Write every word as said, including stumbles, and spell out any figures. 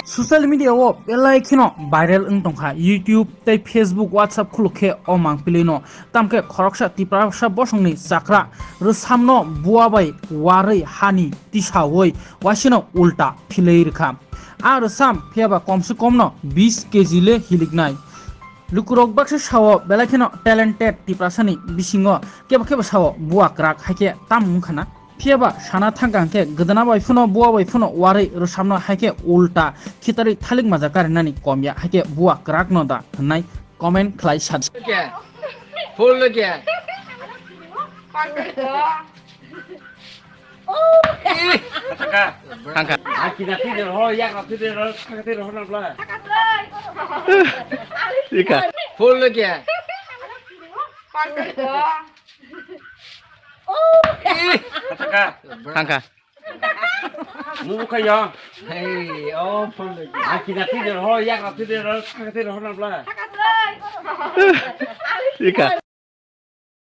Social media o belai kheno viral wng tongkha YouTube tei Facebook, WhatsApp khuluk khe o mangpili no. Tamkhe khoroksa Tiprasa bosongni chakra rwsamno bua bai warwi hani tisawi waisino ulta philwi rwkha. A rwsam phiyaba komse komno bis kg le hiliknai. Lukurok baksa sao belai kheno talented Tiprasani bisingo kebo kebo sao bua kwrak haikhe tam wngkha na. Phiyaba sana thangkha hwnkhe gwdana bai phano bua bai phano warwi rwsamno haikhe ulta khitarwi thalik maja karinani komya haikhe bua kwrakno da hwnwi comment khlai sa. Full look ya. Thangkha. Aki na tide ho, yak na tide ho, thangkha tide ho na bla. Ika. Full look ya. Thangkha. Thangkha. Mubu kaya. Hey, oh, full look ya. Aki na tide ho, yak na tide ho, thangkha tide ho na bla. Ika.